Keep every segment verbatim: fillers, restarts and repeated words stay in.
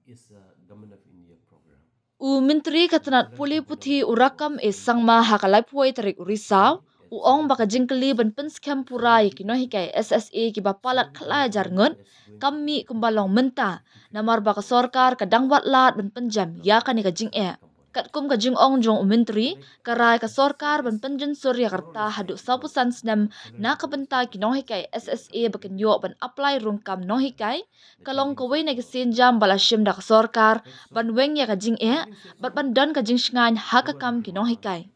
is a Government of India program. U Myntri ka tnat pule puthi u Rakkam A Sangma ha ka laiphew tarik u Risaw u ong ba ka jingkylli ban pynskhem pura ïa ki nonghikai S S A kiba palat khatlai hajar ngut kam mih kumba long mynta, namar ba ka sorkar ka dang wad lad ban pynjem ïa kane ka jingeh. Katkum ka jingong jong u Myntri, ka rai ka sorkar ban pynjynsur ïa ka rta haduh sawphew san snem na ka bynta ki nonghikai S S A ba kin ïoh ban apply rung kam nonghikai, ka long kawei na ki sienjam ba la shim da ka sorkar ban weng ïa ka jingeh bad ban don ka jingshngaiñ ha ka kam ki nonghikai.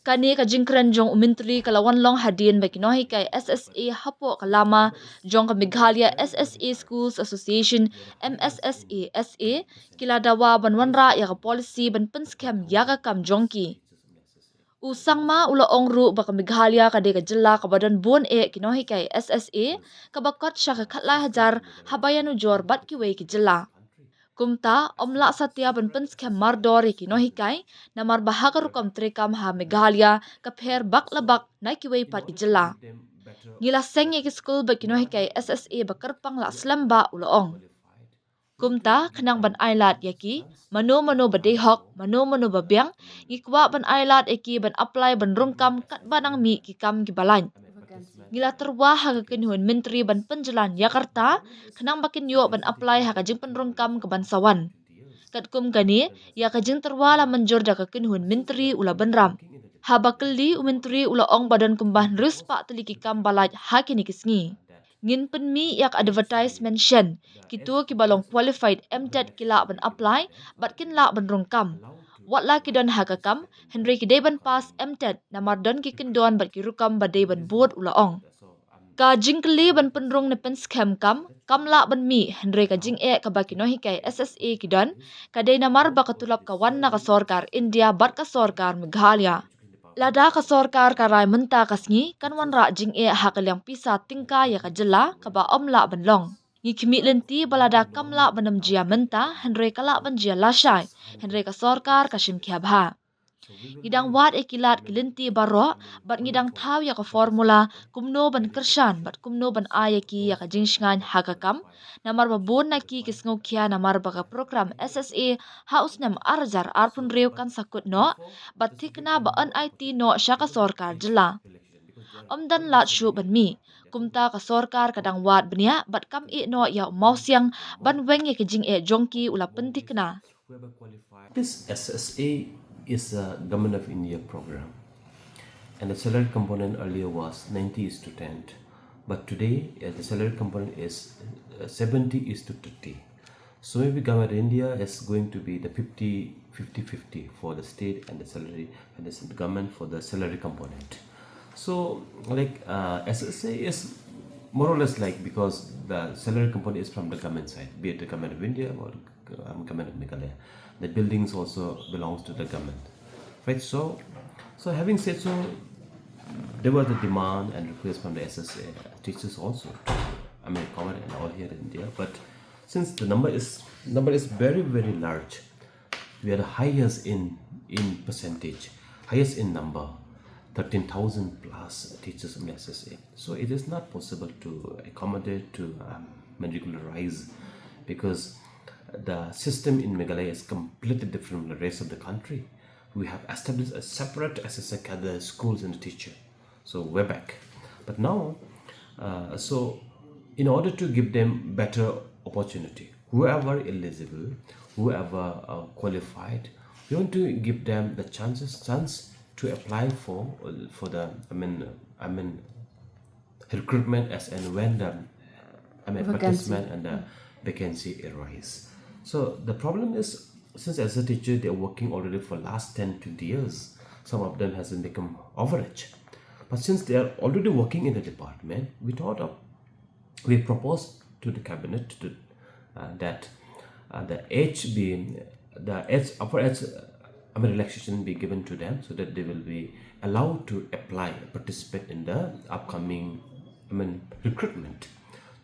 Kane ka jingkren jong u Myntri ka la wan long hadien ba ki nonghikai S S A hapoh ka lama jong ka Meghalaya S S A Schools Association, M S S A S A, ki la dawa ban wanrah ïa ka policy ban pynskhem ïa ka kam jong ki. U Sangma u la ong ruh ba ka Meghalaya ka dei ka jylla kaba don bun eh ki nonghikai S S A, kaba kot sha ka khatlai hajar haba ïanujor bad kiwei ki jylla. Kumta, ym lah satia ban pynskhem mardor ïa ki nonghikai, namar ba ha ka rukom treikam ha Meghalaya ka pher bak la bak na kiwei pat ki jylla. Ngi la seng ïa ki skul bad ki nonghikai S S A ba kyrpang la slem bha, u la ong. Kumta, khnang ban ai lad ïa ki, mano mano ba dei hok, mano mano ba biang, ngi kwah ban ai lad ïa ki ban apply ban rung kam katba nang mih ki kam kiba lait. Ngi la tyrwa ha ka kynhun Myntri ban pynjlan ïa ka rta, khnang ba kin ïoh ban apply ha ka jingpynrung kam kaban sa wan. Katkum kane, ïa ka jingtyrwa la mynjur da ka kynhun Myntri, u la bynrap. Haba kylli, u Myntri u la ong ba don kumba hynriew spah tylli ki kam ba lait ha kine ki sngi. Ngin pynmih ïa ka advertisement shen, kito kiba long qualified M.Tet ki lah ban apply bad kin lah ban rung kam. Wat la ki don ha ka kam, hynrei ki dei ban pass M.Tet, namar don ki kyndon bad ki rukom ba dei ban bud, u la ong. Ka jingkylli ban pynrung ne pynskhem kam kam lah ban mih, hynrei ka jingeh kaba ki nonghikai S S A ki don ka dei namar ba ka tulop ka wan na ka sorkar India bad ka sorkar Meghalaya. Lada ka sorkar ka rai mynta ka sngi kan wanrah jingeh ha ka liang pisa tyngka ïa ka jylla, kaba ym lah ban long. Ngi khmih lynti ba lada kam lah ban ym jia mynta, hynrei ka lah ban jia lashai, hynrei ka sorkar ka shim khia bha. Ngi dang wad ïa ki lad ki lynti baroh bad ngi dang thaw ïa ka formula kumno ban kyrshan bad kumno ban ai ïa ki ïa ka jingshngaiñ ha ka kam, namar ba bun na ki ki sngewkhia namar ba ka program S S A ha u snem ar hajar arphew hynriew kan sa kut noh bad thikna ba yn aiti noh sha ka sorkar jylla. Ym don lad shuh ban mih, kumta ka sorkar ka dang wad bniah bad kam ïeh noh ïa u mawsiang ban weng ïa ka jingeh jong ki, u la pynthikna. This S S A is a Government of India program, and the salary component earlier was ninety is to ten, but today, uh, the salary component is, uh, seventy is to thirty. So maybe Government of India is going to be the fifty, fifty fifty for the state and the salary, and the government for the salary component. So, like, uh, S S A is more or less like, because the salary component is from the government side, be it the Government of India or, um, Government of Meghalaya. The buildings also belongs to the government, right? So, so having said so, there was a demand and request from the S S A teachers also to, I mean, accommodate and all here in India. But since the number is, number is very, very large, we are the highest in, in percentage, highest in number, thirteen thousand plus teachers in S S A. So it is not possible to accommodate, to, um, regularize, because the system in Meghalaya is completely different from the rest of the country. We have established a separate S S A cadre, schools and teacher. So we're back. But now, uh, so in order to give them better opportunity, whoever eligible, whoever, uh, qualified, we want to give them the chances, chance to apply for, uh, for the, I mean, I mean, recruitment as and when the, I mean, vacancy, advertisement and the vacancy arise. So the problem is, since as a teacher, they are working already for last ten, twenty years. Some of them has become overage. But since they are already working in the department, we thought of, we proposed to the cabinet to, uh, that, uh, the age be, the age, upper age, uh, I mean, relaxation be given to them so that they will be allowed to apply, participate in the upcoming, I mean, recruitment.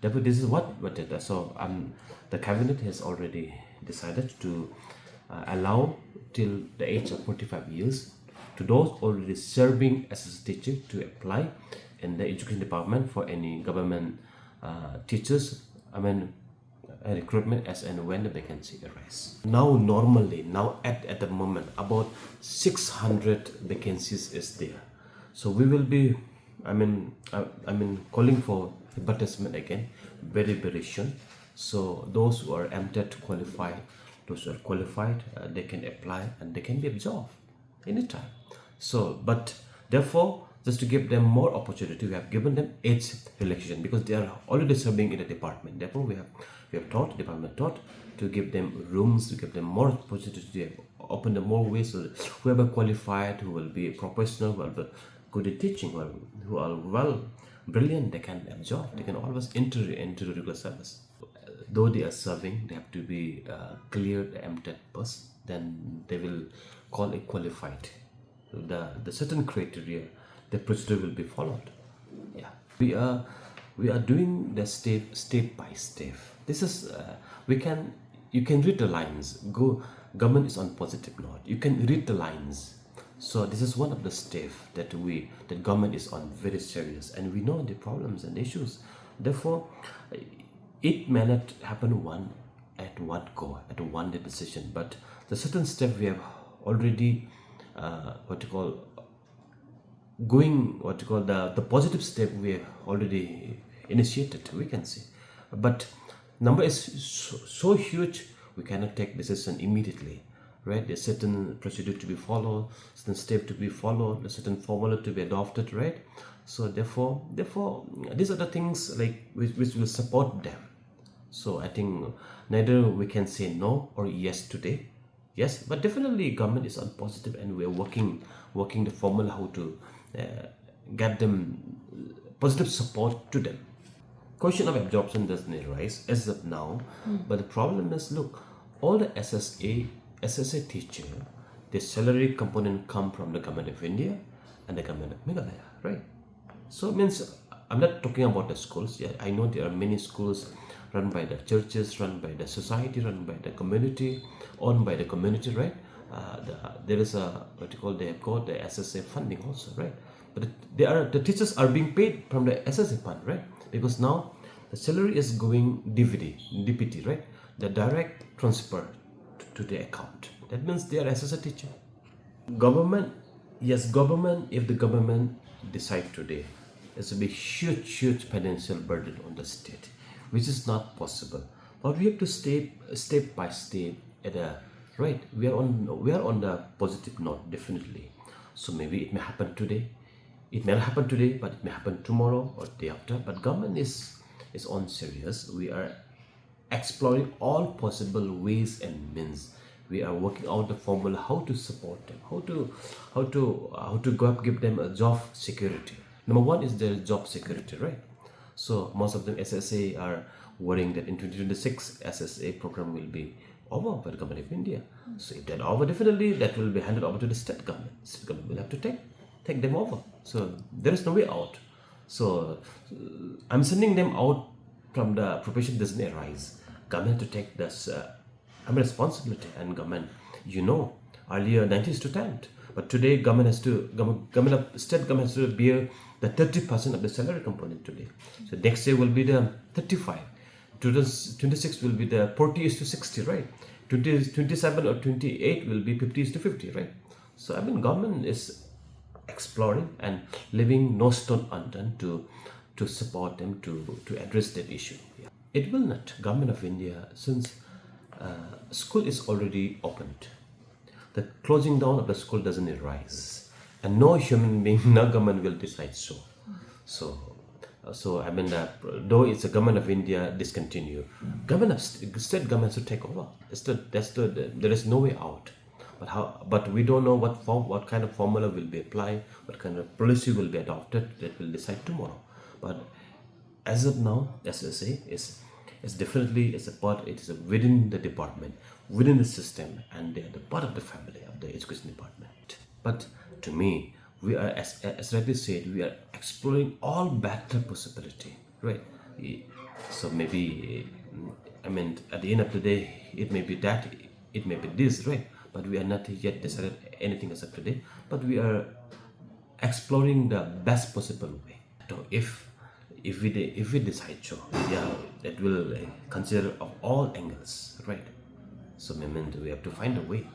Therefore, this is what, what it, so, um, the cabinet has already decided to, uh, allow till the age of forty-five years to those already serving as a teacher to apply in the education department for any government, uh, teachers, I mean, uh, recruitment as and when the vacancy arise. Now, normally, now at, at the moment, about six hundred vacancies is there. So we will be, I mean, uh, I mean, calling for advertisement again very, very soon. So those who are MTET qualified, those who are qualified, uh, they can apply and they can be absorbed anytime. So, but therefore, just to give them more opportunity, we have given them age relaxation because they are already serving in the department. Therefore, we have we have taught, department taught to give them rooms, to give them more opportunity, to open them more ways. So whoever qualified, who will be professional, who will be good at teaching, who are, who are well brilliant, they can absorb, they can always enter into the regular service. Though they are serving, they have to be uh, cleared the MTET first. Then they will call it qualified. The the certain criteria, the procedure will be followed. Yeah, we are we are doing the step step by step. This is uh, we can you can read the lines. Go government is on positive note. You can read the lines. So this is one of the steps that we that government is on very serious, and we know the problems and issues. Therefore, it may not happen one at one go, at one day decision, but the certain step we have already uh, what you call going what you call the, the positive step we have already initiated, we can say. But number is so, so huge, we cannot take decision immediately, right? There's certain procedure to be followed, certain step to be followed, a certain formula to be adopted, right? So therefore, therefore, these are the things like which, which will support them. So I think neither we can say no or yes today. Yes, but definitely government is on positive, and we are working working the formula how to uh, get them positive support to them. Question of absorption doesn't arise as of now, but the problem is, look, all the S S A S S A teacher, the salary component come from the government of India and the government of Meghalaya, right? So it means I'm not talking about the schools. Yeah, I know there are many schools run by the churches, run by the society, run by the community, owned by the community, right? Uh, the, there is a what you call they have got the S S A funding also, right? But they are the teachers are being paid from the S S A fund, right? Because now the salary is going D V D, D P T, right? The direct transfer to, to the account. That means they are S S A teacher. Government, yes, government, if the government decide today, it's a big, huge, huge financial burden on the state, which is not possible. But we have to step, step by step at a, right? We are on, we are on the positive note, definitely. So maybe it may happen today. It may not happen today, but it may happen tomorrow or day after. But government is, is on serious. We are exploring all possible ways and means. We are working out the formula how to support them, how to how to how to go up, give them a job security. Number one is their job security, right? So most of them S S A are worrying that in twenty twenty-six S S A program will be over by the government of India. So if that over, definitely that will be handed over to the state government. State government will have to take take them over. So there is no way out. So uh, I'm sending them out from the profession doesn't arise. Government to take this uh, I'm responsibility and government. You know, earlier ninety is to ten, but today government has to government, government of state government has to bear the thirty percent of the salary component today. So next year will be the thirty-five. Twenty twenty-six will be the forty is to sixty, right? Twenty twenty-seven or twenty-eight will be fifty is to fifty, right? So I mean, government is exploring and leaving no stone unturned to to support them to to address that issue. Yeah. It will not. Government of India, since uh, school is already opened, the closing down of the school doesn't arise, and no human being, no government will decide so. So, uh, so I mean, uh, though it's a government of India discontinue, government of st- state government should take over. It's the, that's the, the there is no way out. But how? But we don't know what form, what kind of formula will be applied, what kind of policy will be adopted. That will decide tomorrow. But as of now, S S A is is definitely is a part. It is a within the department, within the system, and they are the part of the family of the education department. But to me, we are, as as rightly said, we are exploring all better possibility, right? So maybe, I mean, at the end of the day, it may be that, it may be this, right? But we are not yet decided anything as of today. But we are exploring the best possible way. So if If we de- if we decide to, yeah, that will uh, consider of all angles, right? So means we have to find a way.